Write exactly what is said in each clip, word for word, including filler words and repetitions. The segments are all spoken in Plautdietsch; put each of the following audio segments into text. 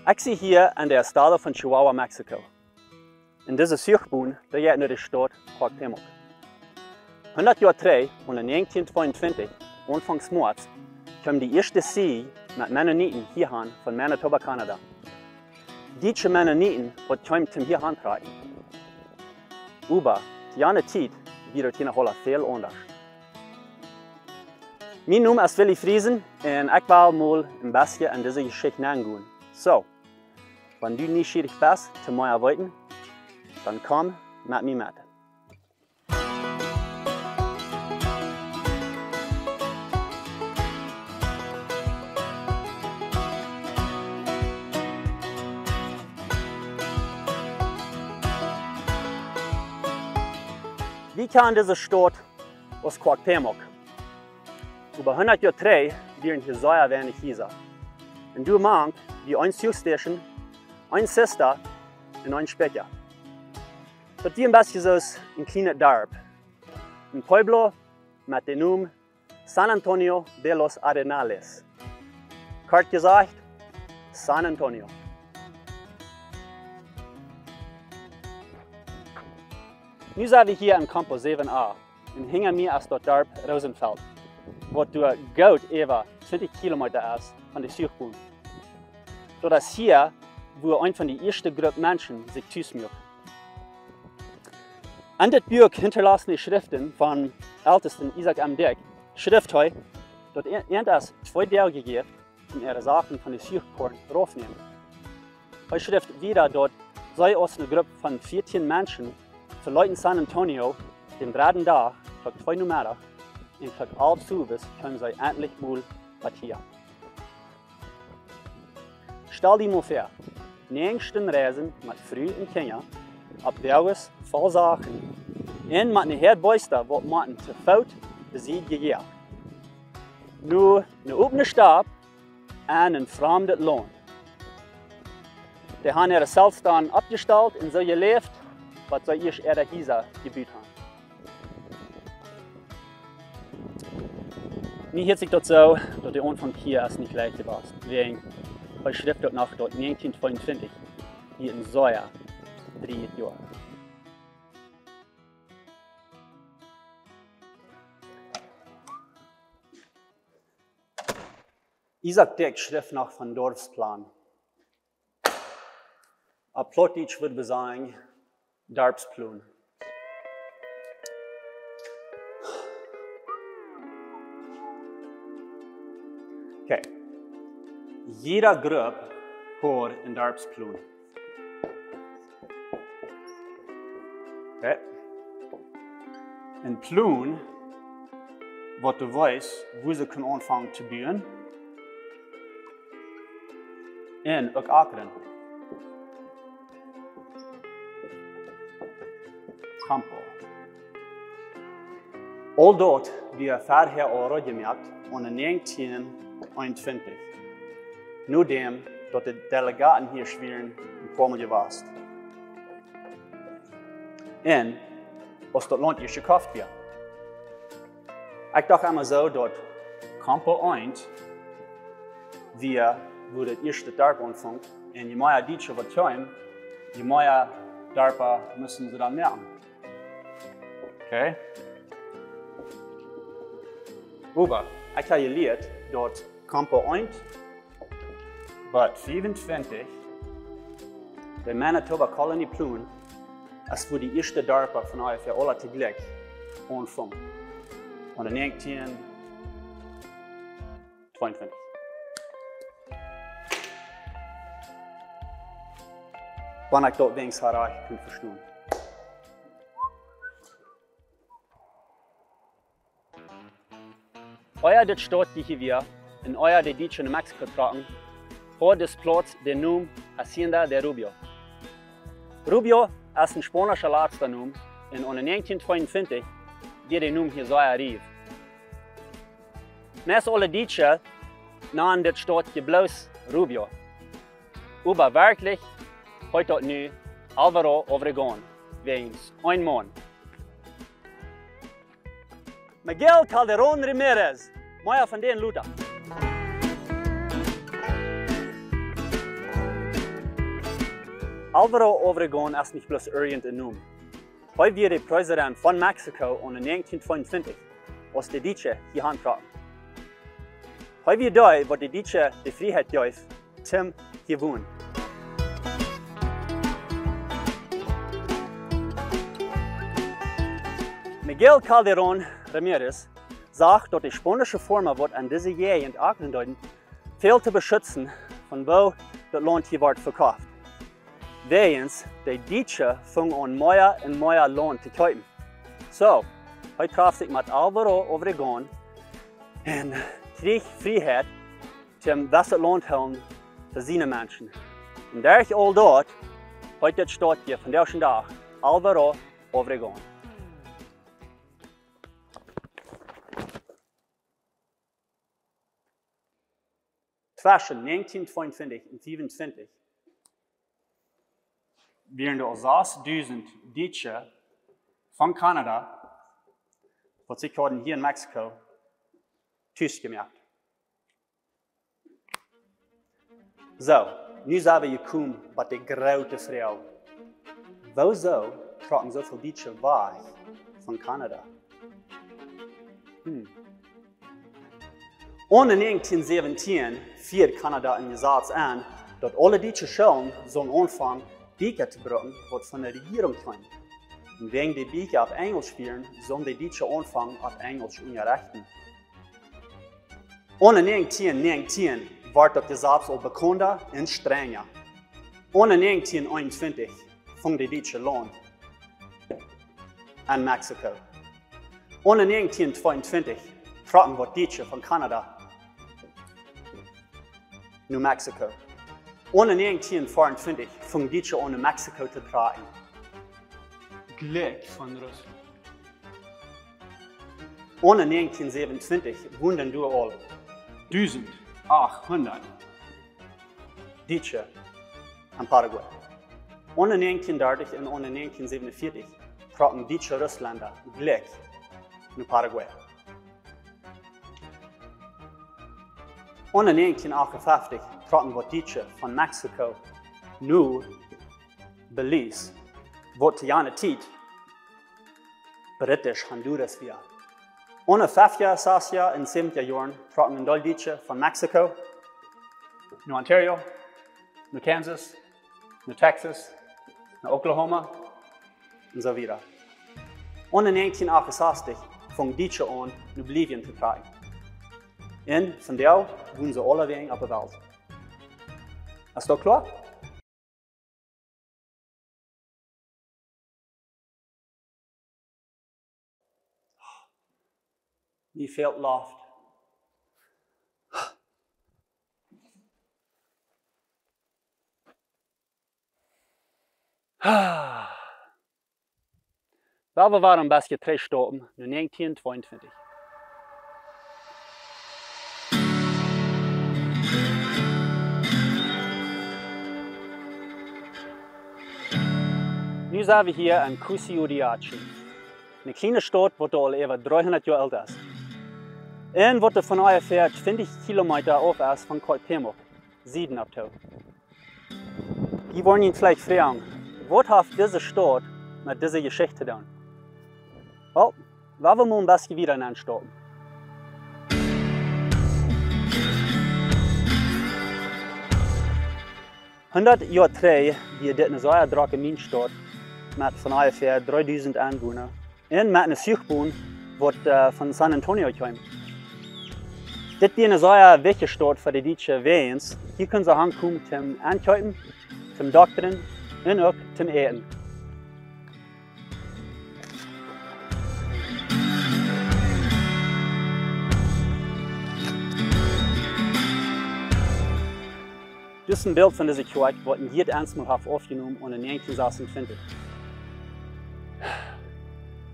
Ekj sie hia aun de Estado von Chihuahua, Mexiko. Un dise Suachbon, dee jeit no de Staut Cuauhtémoc. Hundat Joa trigj, aune näajentieen tweeuntwintich, aunfangs Moaz, kjeemen de ieeschte Sieg met Mennoniten hia han von Manitoba, Kanada. Dietsche Mennoniten, waut kjeemen toom hia han trakjen. Oba to jane Tiet wia daut hia noch aula väl aundasch. Mien Nomen es Willy Friesen un ekj well mol een bät enn dise Jeschicht nengonen. Soo, wan du nieschierich best to mea weeten, dan komm met mie met. Wie kjanen dise Staut aus Cuauhtémoc. Äwa hundat Joa trigj wieren hia sea weinich Hiesa. Un doa mank wia een Zugstation, een Sista un een Spikja. Daut wia een bät soo aus een kjlienet Darp. Een Pueblo met dän Nomen San Antonio de los Arenales. Kort jesajcht, San Antonio. Nu sent wie hia enn Campo säwen A. Un hinja mie es daut Darp Rosenfeld, waut doa goot äwa twintich Kilometa es von de Suachbon. Daut es hia, wua eent von de ieeschte Grupp Menschen sikj tus muak. Enn dit Buak Hinterlassene Schriften von Eltesten Isaak M. Dyck schrift hee, daut ea-, ea daut twee Doag jejäft, om äare Sachen von de Suachkoaren raufnämen. Hee schrift wieda, daut see aus eene Grupp von vieetieen Menschen veleeten San Antonio dän dredden Dach, Klock twee Nomeddach, un Klock alf Owes kjeemen see entlich mol bat hia. Stal die mol väa, näajen Stund Reisen met Fru un Kjinja, opp Woages voll Sachen, un met ne Häad Beesta, waut motten to Foot besied jejoacht. No ne opne Stap enn een framdet Launt. Dee han äare Zelten oppjestalt un soo jeläft, waut see ieescht äare Hiesa jebut han. Nu hieet sikj daut soo, daut de Aunfank hia es nich leicht jewast. Wäajen, hee schrift uk noch, daut näajentieen tweeuntwintich hia een sea dreejet Joa. Isaak Dyck schrift noch von Dorfsplan. Opp Plautdietsch wudd wie sajen, Darpsplon. Okay. Jiede Grupp haud een Darpsplon. Okay. Een Plon, waut du weetst, wua see kunnen aunfangen to buen. Un uk akren. Campo. Aul daut wia verhäa aul reed jemoakt aun de näajentieen eenuntwintich, nodäm daut de Delegaten hia wieren een poa mol jewast. Un aus daut Launt ieescht jekoft wia. Ekj docht emma soo, daut Campo eent wia, wua daut ieeschte Darp aunfunk. Un je mea Dietsche waut kjeemen, je mea Darpa musten see dan moaken. Okay. Oba ekj hab jelieet, daut Campo eent bat fiefuntwintich, de Manitoba Colony Plon, es wua de ieeschte Darpa von onjefäa aula toojlikj aunfungen. Aun de näajentieen tweeuntwintich. Wan ekj daut weens ha rajcht kunt vestonen. Ea dit Staut hia wia, un ea de Dietsche no Mexiko trocken, haud dis Plauz dän Nomen Hacienda de Rubio. Rubio es een spaunischa latsta Nomen, un aune näajentieen tweeuntwintich wia de Nomen hia sea riew. Meist aule Dietsche nanen dit Stautje bloos Rubio. Oba werkjlich heet daut nu Alvaro Obregón, wäajens een Maun. Miguel Calderón Ramírez, mea von dän lota. Álvaro Obregón es nich bloos irjent een Nomen. Hee wia de President von Mexiko aune näajentieen tweeuntwintich, aus de Dietsche hia auntrocken. Hee wia dee, waut de Dietsche de Frieheit jeef, toom hia wonen. Miguel Calderón Ramírez sach, daut de spaunische Foarma, waut en dise Jäajent akren deeden, väl to beschutzen von woo daut Launt hia wort vekoft. Wäajens de Dietsche fungen aun mea un mea Launt to kjeepen. Soo, hee trof sikj met Álvaro Obregón un kjrieech Frieheit, toom wesset Launt hoolen fa siene Menschen. Un derch aul daut heet de Staut hia vondoag dän Dach Álvaro Obregón. Tweschen näajentieen tweeuntwintich un fiefuntwintich wieren doa sasdusent Dietsche von Kanada, waut sikj hauden hia en Mexiko tus jemoakt. Soo, nu sent wie jekomen bie de groote Froag. Wuarom trocken soo väl Dietsche wajch von Kanada? Hm. Aune näajentieen säwentieen fieed Kanada een Jesaz aun, daut aule dietsche Schoolen sullen aunfangen, Bieekja to brucken, waut von de Rejierunk kjeemen. Un wäajen de Bieekja opp Enjelsch wieren, sullen de Dietsche aunfangen, opp Enjelsch to unjarechten. Aune näajentieen näajentieen wort daut Jesaz aul bekaunda un strenja. Aune näajentieen eenuntwintich fungen de Dietsche Launt en Mexiko. Aune näajentieen tweeuntwintich trocken waut Dietsche von Kanada no Mexiko. Aune näajentieen veeruntwintich fungen Dietsche aun no Mexiko to trocken. Jlikj von Russlaunt. Aune näajentieen säwuntwintich wonden doa aul dusent achthundat Dietsche en Paraguay. Aune näajentieen dartich un aune näajentieen säwununtwintich trocken Dietsche Russlenda jlikj no Paraguay. Aune näajentieen achtunfeftich trocken waut Dietsche von Mexiko no Belize, waut to jane Tiet britisch Honduras wia. Aune feftja, sastja un säwentja Joaren trocken een Deel Dietsche von Mexiko no Ontario, no Kansas, no Texas, no Oklahoma un soo wieda. Aune näajentieen achtunsastich fungen Dietsche aun no Bolivien to trocken. Un vondoag wonen see aulawäajen opp de Welt. Es daut kloa? Mie fält Loft. Lot wie wada een bät trigjstappen no näajentieen tweeuntwintich. Nu sent wie hia en Cusihuiriachi, eene kjliene Staut, waut aul äwa dreehundat Joa oolt es. Un waut von onjefäa twintich Kilometa auf es von Cuauhtémoc, Sieden opp too. Jie woaren junt veleicht froagen, waut haft dise Staut met dise Jeschicht to doonen? Well, lot wie mol een bät wieda nenstappen. Hundat Joa trigj wia dit eene sea drocke Minenstaut met von onjefäa dreedusent Enwona un met eene Suchbon, waut, äh, von San Antonio kjeem. Dit wia eene sea wichtje Staut fa de Dietsche, wäajens hia kunnen see hankomen toom enkjeepen, toom doktren un uk toom äten. Dit es een Bilt von dise Kjoakj, waut een Jid eemol haft oppjenomen en näajentieen sasuntwintich.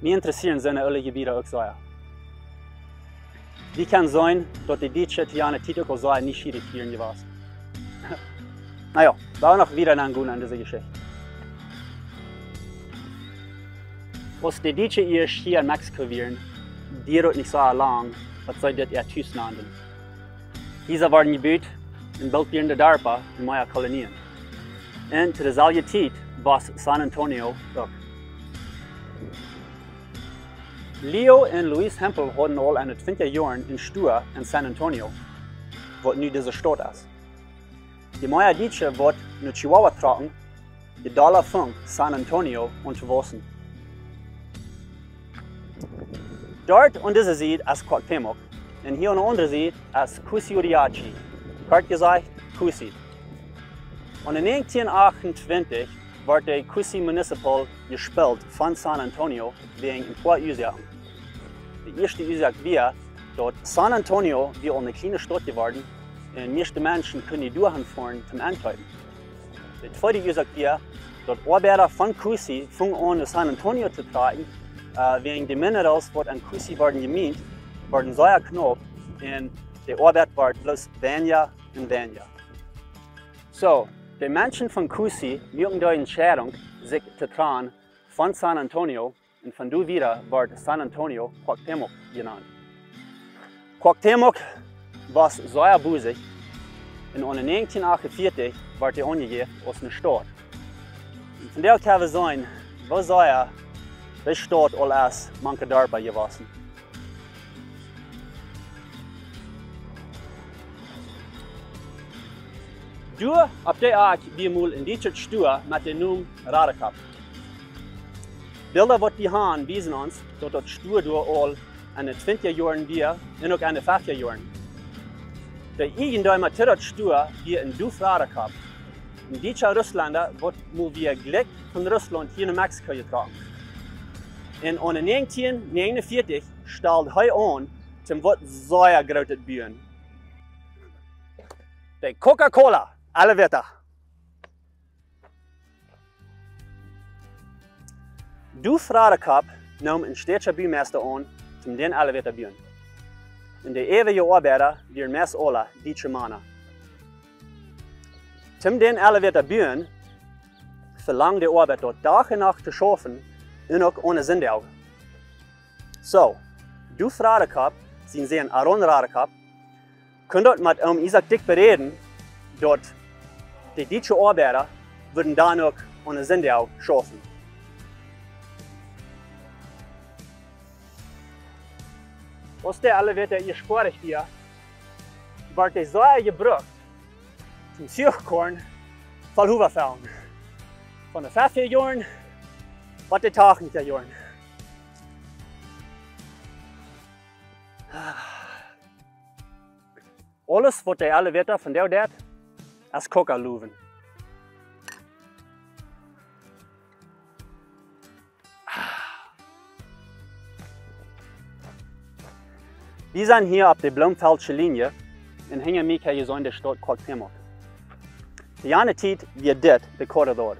Mie interessieren soone oole Jebieda uk sea. Wie kjennen seenen, daut de Dietsche to jane Tiet uk aul sea nieschierich wieren jewast. Na jo, lot wie noch wieda aungonen aun dise Jeschicht. Aus de Dietsche ieescht hia en Mexiko wieren, dieed daut nich sea lang, daut see dit äa Tus nanden. Hiesa worden jebut un boolt wieren de Darpa un mea Kolonien. Un to deeselwje Tiet wia San Antonio uk. Leo un Luis Hempel hauden aul enne twintja Joaren een Stua en San Antonio, waut nu dise Staut es. Je mea Dietsche waut no Chihuahua trocken, je dolla funk San Antonio aun to wausen. Doa aun dise Sied es Cuauhtémoc un hia aun de aundre Sied es Cusihuiriachi, kort jesajcht Cusi. Un en näajentieen achtuntwintich wort de Cusi Municipal jespleten von San Antonio wäajen een poa Uasoaken. De ieeschte Uasoak wia, daut San Antonio wia aul eene kjliene Staut jeworden un mieeschte Menschen kunnen doahan foaren toom enkjeepen. De tweede Uasoak wia, daut Oabeida von Cusi fungen aun no San Antonio to trocken, äh, wäajen de minerals waut en Cusi worden jemient, worden sea knaup un de Oabeit wort bloos weinja un weinja. Soo, de Menschen von Cusi muaken de Entscheidunk, sikj to trannen von San Antonio un von doa wieda wort San Antonio Cuauhtémoc jenant. Cuauhtémoc wia sea bosich un aun näajentieen achtuntwintich wort dee aunjejäft aus eene Staut. Un vondoag kjenn wie seenen, woo sea dee Staut aul es mank de Darpa jewossen. Doa opp dee Akj wia mol een dietschet Stua met dän Nomen Radekopp. Bilda waut wie han wiesen ons, daut daut Stua doa aul enne twintja Joaren wia un uk enne feftja Joaren. De Eijendeema to daut Stua wia een Duf Radekopp, een dietscha Russlenda, waut mol wia jlikj von Russlaunt hia no Mexiko jetrocken. Un aun näajentieen näajenunvieetich stald hee aun, toom waut sea grootet buen. De Coca-Cola Elevator. Duf Radekopp neem een stäatscha Bumeista aun, toom dän Elevator buen. Un de äwaje Oabeida wieren meist aula dietsche Mana. Toom dän Elevator buen, velangd de Oabeit doa Dach un Nacht to schaufen un uk aune Sindach. Soo, Duf Radekopp, sien Sän Aaron Radekopp, kunn daut met Oom Isaak Dyck beräden, daut de dietsche Oabeida wudden dan uk aune Sindach schaufen. Aus de Elevator ieescht foadich wia, wort dee sea jebrukt, toom Zuchkoaren voll Howa fellen. Von de feftja Joaren bat de tachentja Joaren. Aules waut de Elevator vondoag deit, es Coca lowen. Wie sent hia opp de Bloomfeldsche Linie un hinja mie kjenn jie seenen de Staut Cuauhtémoc. To jane Tiet wia dit de Corredor.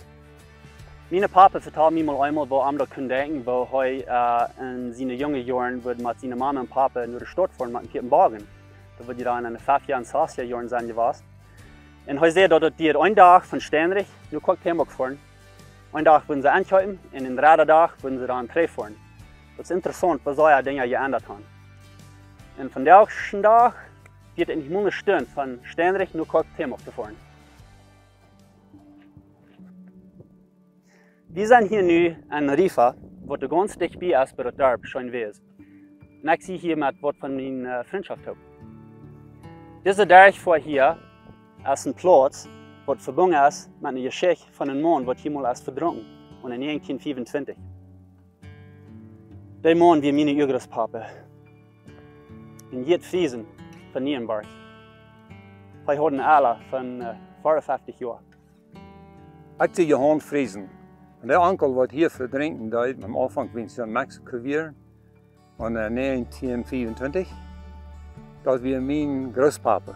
Mien Papa vetald mie mol eemol, woo am daut kunn denkjen, woo hee, äh, en siene junge Joaren wudd met siene Mama un Papa no de Staut foaren met een Kjiepenwoagen. Daut wudd je dan enne feftja un sastja Joaren sennen jewast. Un hee säd, daut daut diad een Dach von Steinrich no Cuauhtémoc foaren. Een Dach wudden see enkjeepen un een dredden Dach wudden see dan trigjfoaren. Daut es interessaunt, woo sea Dinja jeendat haben. Un vondoag dän Dach diat daut nich mol eene Stund von Steinrich no Cuauhtémoc to foaren. Wie sent hia nu aun Rifa, waut doa gaunz dicht bie es bie daut Darp Scheenwes. Un ekj sie hia met waut von miene, äh, Frintschoft toop. Dise Derchfoa hia es een Plauz, waut vebungen es met eene Jeschicht von een Maun, waut hia mol es vedrunken, un en näajentieen fiewuntwintich. Dee Maun wia miene Uagrootpapa. Een Jit Friesen von Nienborg. Hee haud een Ella von, äh, veeaunfeftich Joa. Ekj sie Johan Friesen. Un de Onkel, waut hia vedrinken deed, aum Aunfank, wan see en Mexiko wieren, un, äh, näajentieen fiewuntwintich, daut wia mien Grootpapa.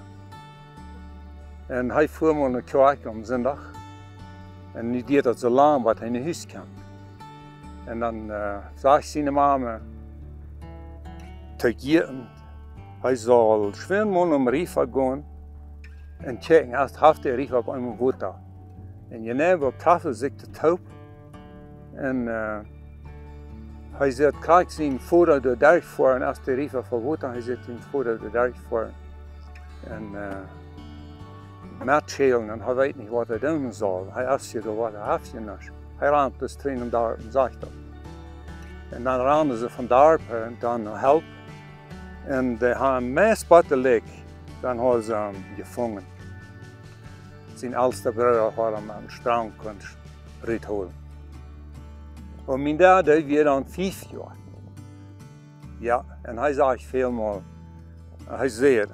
Un hee fua mau no Kjoakj aum Sindach. Un nu diat daut soo lang, bat hee no Hus kjeem. Un dan, äh, säd siene Mama to am, hee saul schwind mau no Rifa gonen un kjikjen, aus haft de Rifa opp eemol Wota. Un jeneiw woo trafen see sikj toop. Un, äh, hee säd, krakjt sien Voda doa derchfoaren, aus de Rifa voll Wota, hee säd, sien Voda doa derchfoaren. Un, äh, metschälen un hee weet nich waut hee doonen saul. Hee es hia doa waut, hee haft hia nuscht. Hee rant dus trigj em Darp un sajcht daut. Un dan randen see von Darp un dan no Help. Un dee haben meist bot de Likj, dan haben see am jefungen. Sien elsta Brooda haud am aum Straunkaunt rutholen. Un mien Dad, dee wia dan fief Joa. Jo, un hee sajcht välmol, hee säd,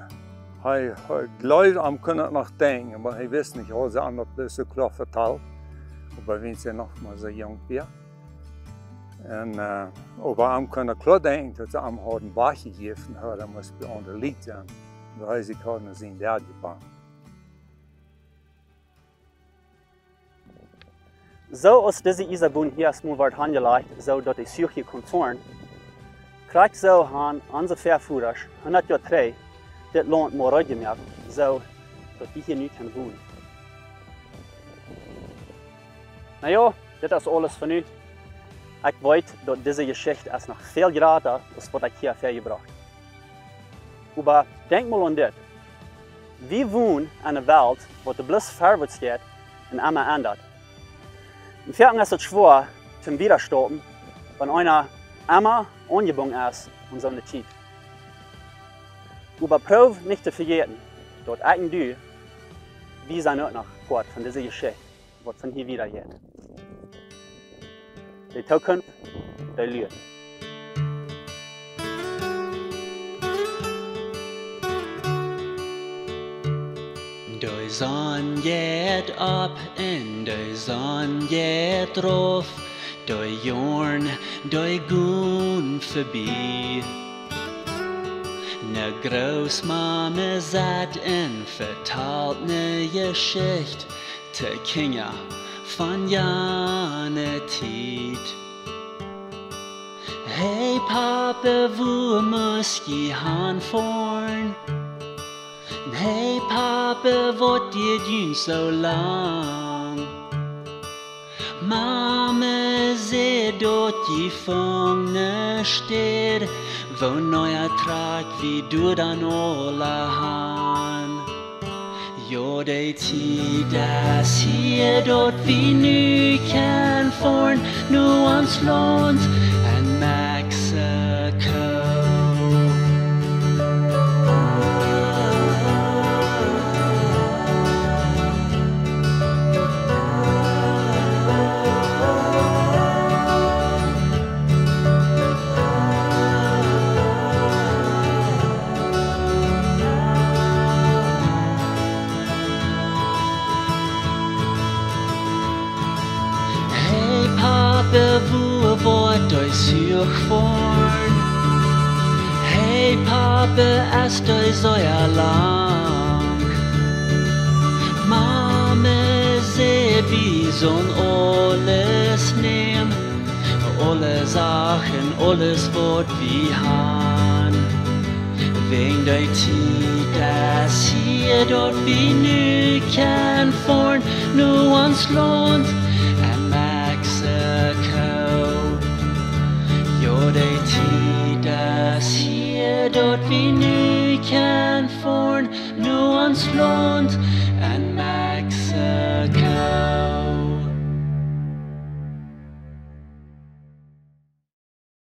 hee, hee jleewd, am kunn et noch denkjen, oba hee wist nich, hauden see am daut bloos soo kloa vetalt, oba wiels hee noch mau soo junk wia. Un, äh, oba am kunn et kloa denkjen, daut see am hauden wajchjejäft un hee must bie aundre Lied sennen. Daut hee sikj haud no sien Dad jebannt. Soo aus dise Iesabon hia es mol wort aunjelajcht, soo daut de Zuch hia kunn foaren, krakjt soo haben onse Väavodasch hundat Joa trigj dit Launt mol reed jemoakt, soo daut wie hia nu kjennen wonen. Na jo, dit es aules fa nu. Ekj weet, daut dise Jeschicht es noch väl jrata aus waut ekj hia väajebrocht. Oba denkj mol aun dit. Wie wonen en eene Welt, waut de bloos verwoats jeit un emma endat. Un foaken es et schwoa, toom wiedastoppen, wan eena emma aunjebungen es aun soone Tiet. Oba proow nich to vejäten, daut ekj un du, wie sent uk noch Poat von dise Jeschicht, waut von hia wieda jeit. De Tookunft, dee luat. De Sonn jeit opp un de Sonn jeit rauf, de Joaren, dee gonen vebie. Ne Grootmame sett un vetalt ne Jeschicht to Kjinja von jane Tiet. Hey Papa, wua must jie han foaren? Hey Papa, waut deed junt soo lang? Mame säd, daut jie fungen ne Städ, wua nu trakj wie doa dan aula han. Jo, de Tiet es hia, daut wie nu kjennen foaren no ons Launt en Mexiko. Hey Papa, wua woat dee Zuch foaren? Hey Papa, es dee sea lang? Mame säd, wie sullen aules nämen, aule Sachen, aules waut wie han. Wäajen de Tiet es hia, daut wie nu kjennen foaren no ons Launt en Mexiko. Jo, de Tiet es hia, daut wie nu kjennen foaren no ons Launt